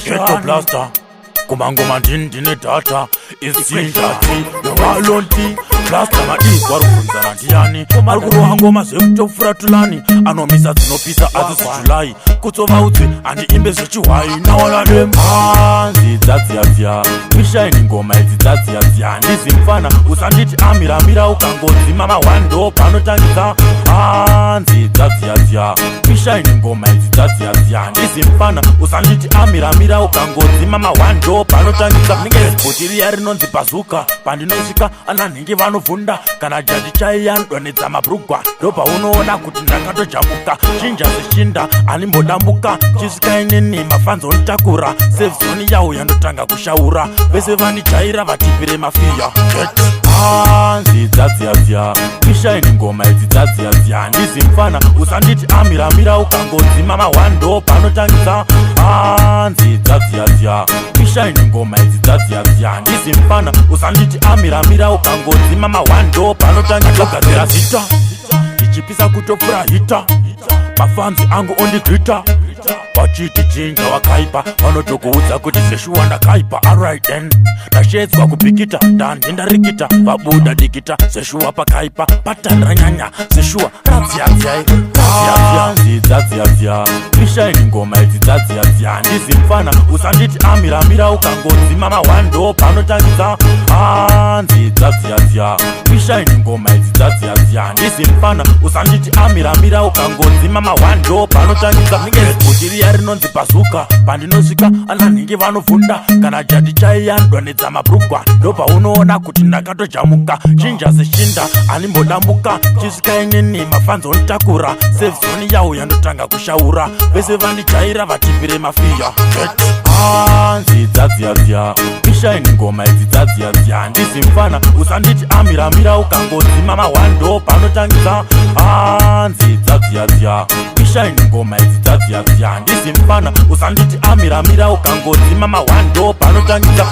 Ghetto blaster, kumangoma ndini ndine data isinjati yovalonti blaster. Madii rubvunzana ndiani ari kurova ngoma zvekutopfura tulani, anomisa dzinopisa adzisi July kutsova udzwi handiimbe zvechihwai nawaladem. Hanzi dzadziyadziya pishaini ngoma idzi dzadziyadziya, ndizi mfana usanditi amiramira ukangodzima mahwando panotangidza. Hanzi dzadziyadziya pishaini ngoma idzi dzadziyadziya, ndizi mfana usanditi amiramira ukangodzima mahwando panotangidza. Ningezibhuti riya rinonzi bazuka, pandinosvika ananhingi vanovhunda kana jadi chaiyandonedza mabrugwa, ndopaunoona kuti ndakatojamuka chinja sechinda animbodambuka chisvika inini mafanzonitakura safe zone yawo yandotanga kushaura vese vandijaira vatipire mafiya. Hanzi dzadziyadziya pishaini ngoma idzi dzadziyadziya, ndizi mfana usanditi amiramira ukangodzima mahwando panotangidza. Hanzi dzadziyadziya pishaini ngoma idzi dzadziyadziya, ndizi mfana usanditi amiramira ukangodzima mahwando panotangidza. Gadzira zita ndichipisa kutopfura heater, mafanzi angu ondigrita vachiti jinja wakaipa, vanotokuudza kuti zveshuwa ndakaipa. Alright then, ndashedzwa kupikita ndandi ndarikita vabuda dikita zveshuwa pakaipa patandranyanya zveshuwa radziyadziya. Dzadziyadziya pishaini ngoma idzi dzadziyadziya, ndizi mfana usanditi amiramira ukangodzima mahwando panotangidza. Hanzi dzadziyadziya pishaini ngoma idzi dzadziyadziya, ndizi mfana usanditi amiramira ukangodzima mahwando panotangidza. Ningezibhuti riya rinonzi bazuka, pandinosvika ananhingi vanovhunda kana jadi chaiyandonedza mabrugwa, ndopaunoona kuti ndakatojamuka chinja sechinda animbodambuka chisvika inini mafanzonitakura safe zone yawo yandotanga kushaura vese vandijaira vatipire mafiya. Hanzi dzadziyadziya pishaini ngoma idzi dzadziyadziya, ndizi mfana usanditi amiramira ukangodzima mahwando panotangidza. Hanzi dzadziyadziya pishaini ngoma idzi dzadziyadziya, ndizi mfana usanditi amiramira ukangodzima mahwando panotangidza.